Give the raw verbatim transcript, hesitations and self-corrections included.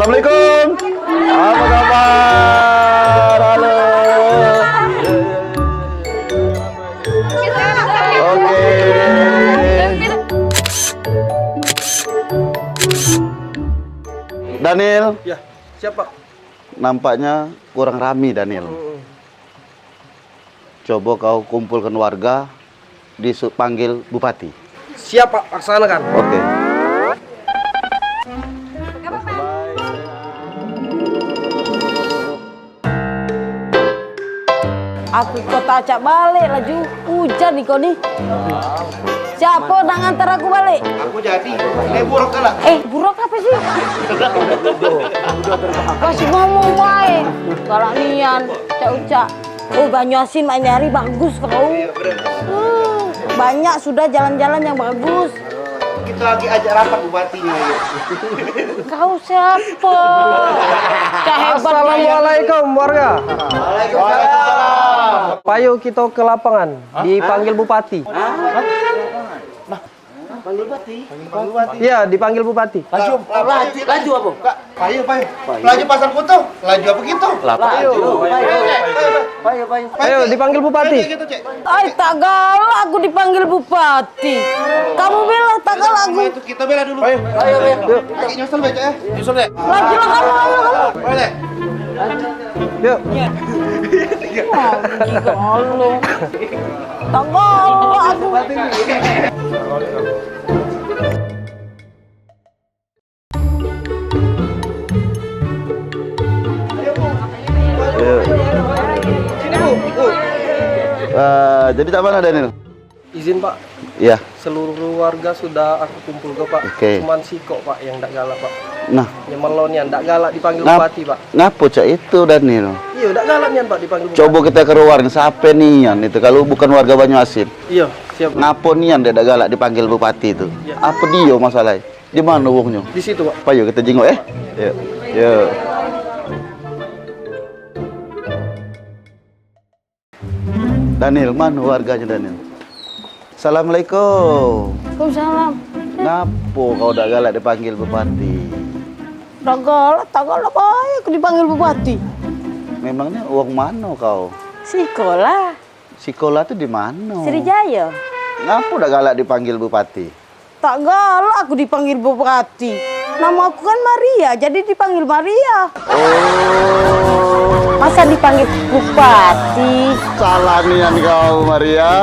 Assalamualaikum. Apa kabar? Halo. Oke. Daniel. Ya, siapa? Nampaknya kurang rami, Daniel. Mm-mm. Coba kau kumpulkan warga, dipanggil bupati. Siap, Pak, laksanakan. Oke. Aku kota acak balik laju. Ujan iko ni. Siapa nak ngantar aku balik? Aku jadi. Eh, buruk kalah. Eh, buruk apa sih? Kasih ngomong bae. Galak nian, cak ucak. Oh, Banyuasin mak nyari bagus kau. Hmm, banyak sudah jalan-jalan yang bagus. Kita lagi ajak rapat bupati ni. Kau siapa? Cak hebat. Assalamualaikum, warga. Waalaikumsalam. Payo kita ke lapangan, dipanggil bupati. Panggil bupati. Panggil bupati. Iya, dipanggil bupati. Laju, laju, laju apa? Payo, payo. Laju pasang foto. Laju apa gitu? Laju. Payo, payo, payo. Payo, dipanggil bupati. Gitu, Cek. Ai, tak galak aku dipanggil bupati. Kamu bela, tak galak aku. Itu kita bela dulu. Payo. Payo, payo. Lagi nyusul, Cek, ya. Nyusul, Cek. Laju lah kamu, ayo kamu. Boleh. Yuk. Wah, gila lo. Tak galak aku. Yuk. Eh, jadi tak mana, Daniel? Izin, Pak. Iya. Seluruh warga sudah aku kumpul ke, Pak. Oke. Cuman sikok, Pak, yang ndak galak, Pak. Nah. Nyemelo nian ndak galak dipanggil bupati, Pak. Ngapo cak itu, Daniel? Iya, ndak galak nian, Pak, dipanggil bupati. Coba kita keluar, siapa nian itu kalau bukan warga Banyuasin? Iya, siap, Pak. Ngapo nian dia ndak galak dipanggil bupati itu? Iya. Apa dia masalahnya? Di mana wongnyo? Di situ, Pak. Payo kita jengok, eh. Yuk. Yuk. Daniel, mana warganya Daniel? Assalamualaikum. Waalaikumsalam. Ngapo kau dak galak dipanggil bupati? Dak galak, tak galak bae aku dipanggil bupati. Memangnya wong mano kau? Sikola. Sikola tu di mano? Srijayo. Ngapo dak galak dipanggil bupati? Tak galak aku dipanggil bupati. Nama aku kan Maria, jadi dipanggil Maria. Oh. Masa dipanggil bupati? Salah nian kau, Maria.